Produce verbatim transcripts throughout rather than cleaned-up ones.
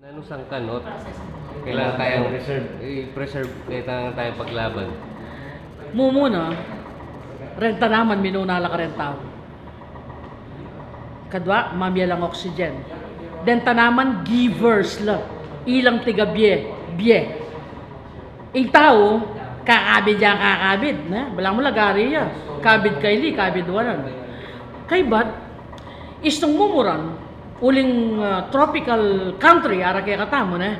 Nanu sangkanot? Kailangan tayang i-preserve, kailangan tayang paglaban. Mumuna, reng tanaman minuna la kareng tau. Kadua, mamie lang oxygen. Deng tanaman givers la. Ilang tiga bie, bie. Ing tau, kakabid ya, kakabid, ne? Balang mu lagari ya. Kabid kaili, kabid wanan. Kaybat, istung mumuran, uling, ah, tropical country, ara kekatamu, ne?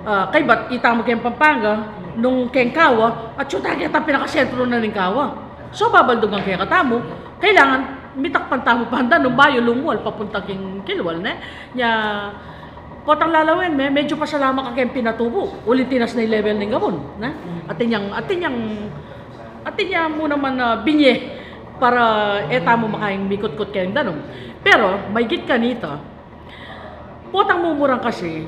Ah, kaybat, itamu keng Pampanga, nung keng kawa, atyu ta ketang pinakasentro na ning kawa. So, babaldugan kekatamu, kailangan mitakpan tamu pa ing danum bayu lumual, papunta king kilwal, ne? Nya, potang lalawen me, medyu pasalama ka keng pinatubu, uling tinas na ing level ning gabun, ne? Atin yang, atin yang, atin yang mu naman, ah, binye para e tamu makaing mikutkut keng danum. Pero, maigit kanita, potang mumuran kasi,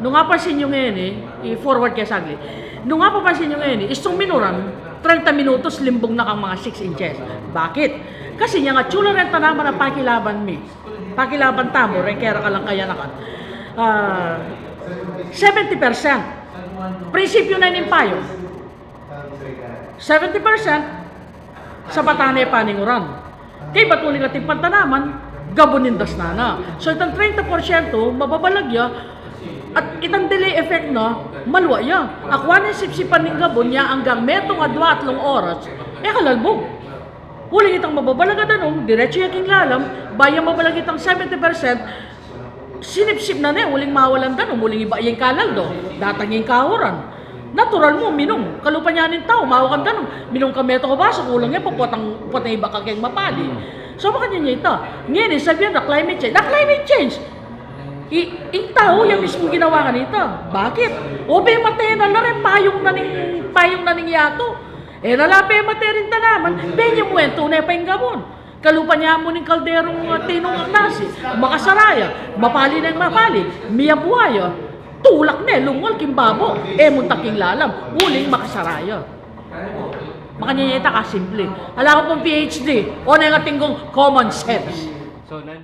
nung apansin yu ngeni, i-forward ke saglit. Nung apapansin yu ngeni, istung minuran, trenta minutos, limbung na kang mga six inches. Bakit? Kasi nyang atyu la reng tanaman a pakilaban mi. Pakilaban tamu, reng kera kalang kayanakan. Ah, seventy percent. Prinsipyu na ning payung. Seventy percent, sabatan ne paninguran. Kaybat uling atin pang tanaman, gabun ing dasnan na. So, itang trenta porsyento, mababalag ya, at itang delay effect na, malwa ya. Akwa neng sipsipan ning gabun ya anggang metung, adwa, atlung oras, e kalalbug. Uling itang mababalag a danum, diretsu ya king lalam, bayu mabalag itang seventy percent, sinipsip na ne, uling mawalan danum, uling iba ya ing kalaldo, datang ing kauran. Natural mu, minum. Kalupa nya ning tau, mawa kang danum, minum ka metung a basu, kulang ya, potang, potang iba ka keng mapali. So, makanyan ya ita. Ngeni, sabian da climate change. Da climate change. I, ing tau, yang mismung ginawa kanita. Bakit? O, pemate na la rin, payung na ning, payung na ning yatu. E na la pemate ring tanaman, benye mu e, tune pa ing gabun. Kalupa nya mu ning kalderung, ah, tinung nasi, makasara ya, mapali neng mapali, miyabua ya, tulak ne, lungul king babo, e munta king lalam, uling makasara ya. Makanyan ya ita kasimple. Ala ku pung P H D, o neng atin kung common sense. So, nanu